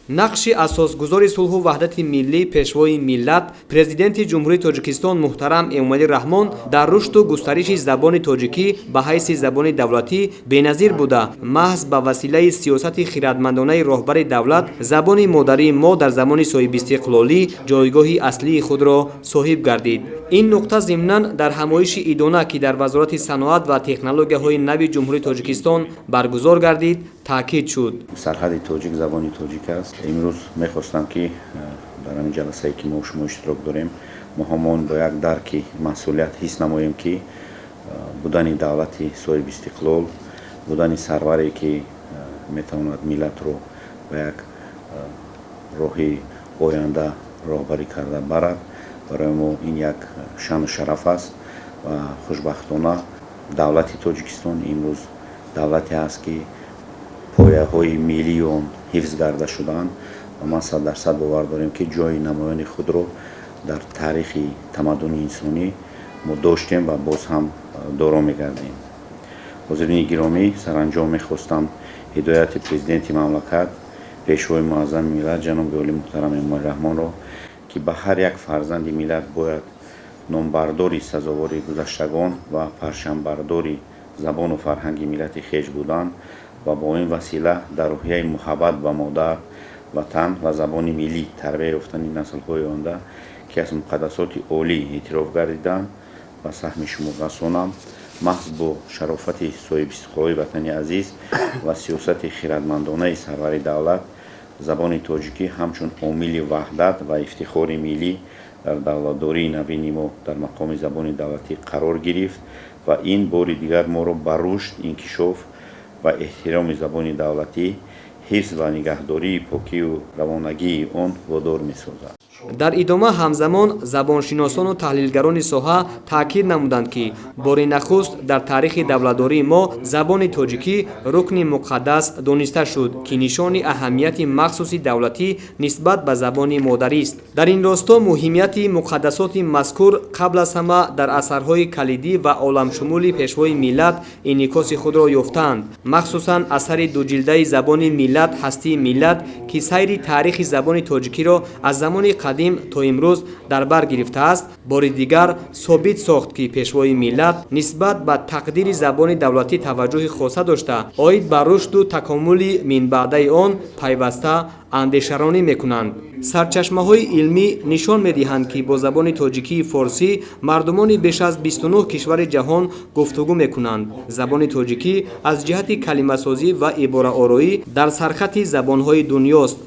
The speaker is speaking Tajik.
Нақши асосгузори сулҳу ваҳдати миллӣ, Пешвои миллат, Президенти Ҷумҳурии Тоҷикистон муҳтарам Эмомалӣ Раҳмон дар рушду густариши забони тоҷикӣ ба ҳайси забони давлатӣ беназир буда, маҳз ба василаи сиёсати хиратмандонаи роҳбари давлат забони модарии мо дар замони соҳибистиқлолӣ ҷойгоҳи аслии худро соҳиб гардид. Ин нуқта зимнан дар ҳамоиши идона, ки дар Вазорати саноат ва технологияҳои нави Ҷумҳурии Тоҷикистон баргузор гардид, таъкид шуд. Сарҳади тоҷик забони тоҷик аст. Имрӯз мехостам, ки дар ҳамин ҷаласае, ки мо шумо иштирок дорем, мо ҳамон бо як дарки масъулият ҳис намоем, ки будани давлати соҳибистиқлол, будани сарваре, ки метавонад миллатро ба як роҳи оянда роҳбарӣ карда барад, барои мо ин як шаъну шараф аст. Ва хушбахтона давлати Тоҷикистон имрӯз давлате аст, ки пояҳои миллии он ҳифз карда шудаанд, ва ман 100% бовар дорем, ки ҷои намоёни худро дар таърихи тамаддуни инсонӣ мо доштем ва боз ҳам доро мегардем. Ҳозирини гиромӣ, саранҷом мехостам ҳидояти Президенти мамлакат, Пешвои муаззами миллат, ҷаноби олӣ муҳтарам Эмомалӣ Раҳмонро, ки ба ҳар як фарзанди миллат бояд номбардори сазовори гузаштагон ва парчамбардори забону фарҳанги миллати хеш будан ва бо ин васила дар рӯҳияи муҳаббат ба модар ватан ва забони миллӣ тарбия ёфтани наслҳои оянда, ки аз муқаддасоти олӣ эътироф гардиданд, ба саҳми шумо расонам. Маҳз бо шарофати соҳибистиқлолии ватани азиз ва сиёсати хиратмандонаи сарвари давлат забони тоҷикӣ ҳамчун омили ваҳдат ва ифтихори миллӣ дар давлатдории навини мо дар мақоми забони давлатӣ қарор гирифт ва ин бори дигар моро ба рушд, инкишоф ва эҳтироми забони давлатӣ, ҳифз ва нигаҳдории покию равонагии он водор месозад. Дар идома ҳамзамон забоншиносону таҳлилгарони соҳа таъкид намуданд, ки бори нахуст дар таърихи давлатдории мо забони тоҷикӣ рукни муқаддас дониста шуд, ки нишони аҳамияти махсуси давлатӣ нисбат ба забони модарист. Дар ин росто муҳимияти муқаддасоти мазкур қабл аз ҳама дар асарҳои калидӣ ва оламшумули Пешвои миллат инъикоси худро ёфтаанд, махсусан асари дуҷилдаи «Забони миллат, ҳастии миллат», ки сайри таърихи забони тоҷикиро аз замони қадим то имрӯз дар бар гирифтааст, бори дигар собит сохт, ки Пешвои миллат нисбат ба тақдири забони давлатӣ таваҷҷӯҳи хоса дошта, оид ба рушду такомули минбаъдаи он пайваста андешаронӣ мекунанд. Сарчашмаҳои илмӣ нишон медиҳанд, ки бо забони тоҷикии форсӣ мардумони беш аз 29 кишвари ҷаҳон гуфтугӯ мекунанд. Забони тоҷикӣ аз ҷиҳати калимасозӣ ва ибораороӣ дар сархати забонҳои дунёст.